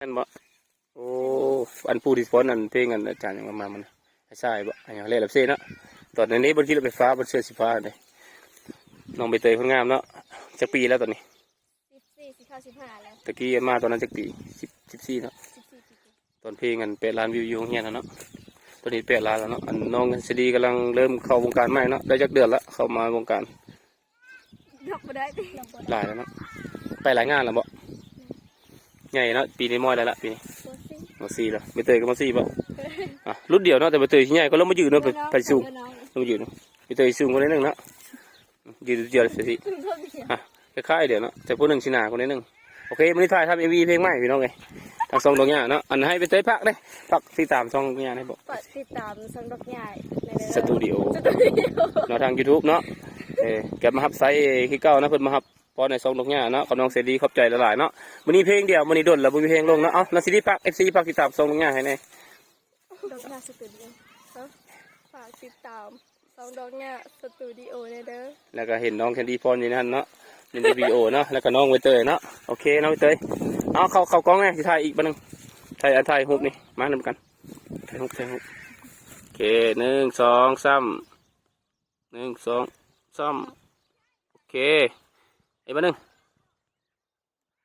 ແມ່ນບໍ່? ໂອ້ ອັນຜູ້ທີ່ຟ້ອນອັນເພງອັນອາຈານຫຍັງວ່າມາມື້ນັ້ນ ອ້າຍຊາຍບໍ່? ອັນຫຍັງ ແລະລຳເຊເນາະ. ຕອນນີ້ເພິ່ນຂີ່ລົດໄຟຟ້າ ເພິ່ນເສື້ອສີຟ້າເດ້. ນ້ອງໃບເຕີຍຄົນງາມເນາະ. ຈັກປີແລ້ວຕອນນີ້? ສິບສີ່ ຊິເຂົ້າສິບຫ້າແລ້ວ. ຕະກີ້ມາຕອນນັ້ນຈັກປີ? ສິບ ສິບສີ່ເນາະ. ສິບສີ່ປີ. ຕອນເພງອັນແປດລ້ານວິວຢູ່ໂຮງຮຽນຫັ້ນເນາະ. ຕອນນີ້ແປດລ້ານແລ້ວເນາະ. ອັນນ້ອງສາລີກຳລັງເລີ່ມເຂົ້າວົງການໃໝ່ເນາະ. ໄດ້ຈັກເດືອນລະເຂົ້າມາວົງການ? ນັບບໍ່ໄດ້ຕິ. ຫຼາຍແລ້ວເນາະ. ໄປຫຼາຍງານແລ້ວບໍ່? ໃຫຍ່ເນາະ. ປີນີ້ມໍາໃດລະ ປີນີ້? ມໍສີ່ ມໍສີ່ແລ້ວ. ໃບເຕີຍກໍມໍສີ່ບໍ່? ອ່ະ ລຸ້ນດຽວເນາະ. ແຕ່ໃບເຕີຍຊິໃຫຍ່ກວ່າ ລົງມາຢືນເນາະ. ໃຜ ໃຜສູງ? ລົງມາຢືນເນາະ. ໃບເຕີຍສູງກວ່າໜ້ອຍໜຶ່ງເນາະ. ອືມ ຢືນດຽວຊິ ອ່ະ ຄ້າຍໆດຽວເນາະ. ແຕ່ຜູ້ໜຶ່ງຊິໜາກວ່າໜ້ອຍໜຶ່ງ. ໂອເຄ ມື້ນີ້ຖ່າຍທຳເອັມວີເພງໃໝ່ພີ່ນ້ອງເອີຍ ທາງຊ່ອງດອກຫຍ້າເນາະ. ອັນໃຫ້ໃບເຕີຍຝາກເດ້ ຝາກຕິດຕາມຊ່ອງດອກຫຍ້າໄດ້ບໍ່? ຝາກຕິດຕາມຊ່ອງດອກຫຍ້າ ສະຕູດິໂອ ສະຕູດິໂອເນາະ ທາງຢູທູບເນາະ. ເອີ ກັບມາຮັບໃຊ້ຄືເກົ່ານະ ເພິ່ນມາຮັບ ປ້ອນໃນຊ່ອງດອກຫຍ້າເນາະ ກັບນ້ອງເສລີ ຂອບໃຈຫຼາຍໆເນາະ. ມື້ນີ້ເພງດຽວ ມື້ນີ້ດົນແລ້ວບໍ່ມີເພງລົງເນາະ. ເອົາ ນ້ອງເສລີ ຝາກ ເອັຟຊີ ຝາກຕິດຕາມຊ່ອງດອກຫຍ້າໃຫ້ແດ່. ດອກຫຍ້າສະຕູດິໂອ ເນາະ ຝາກຕິດຕາມຊ່ອງດອກຫຍ້າສະຕູດິໂອແດ່ເດີ. ແລ້ວກໍເຫັນນ້ອງແຄນດີ້ຟ້ອນຢູ່ໃນຫັ້ນເນາະ ຢູ່ໃນວິດີໂອເນາະ. ແລ້ວກໍນ້ອງໃບເຕີຍເນາະ. ໂອເຄ ນ້ອງໃບເຕີຍ ເອົາ ເຂົ້າ ເຂົ້າກ້ອງແດ່ ຊິຖ່າຍອີກບາດໜຶ່ງ. ຖ່າຍ ອັນ ຖ່າຍຮູບນີ້ ມານຳກັນ. ຖ່າຍຮູບ ຖ່າຍຮູບ. ໂອເຄ ໜຶ່ງ ສອງ ສາມ. ໜຶ່ງ ສອງ ສາມ. ໂອເຄ ອີກບາດໜຶ່ງ.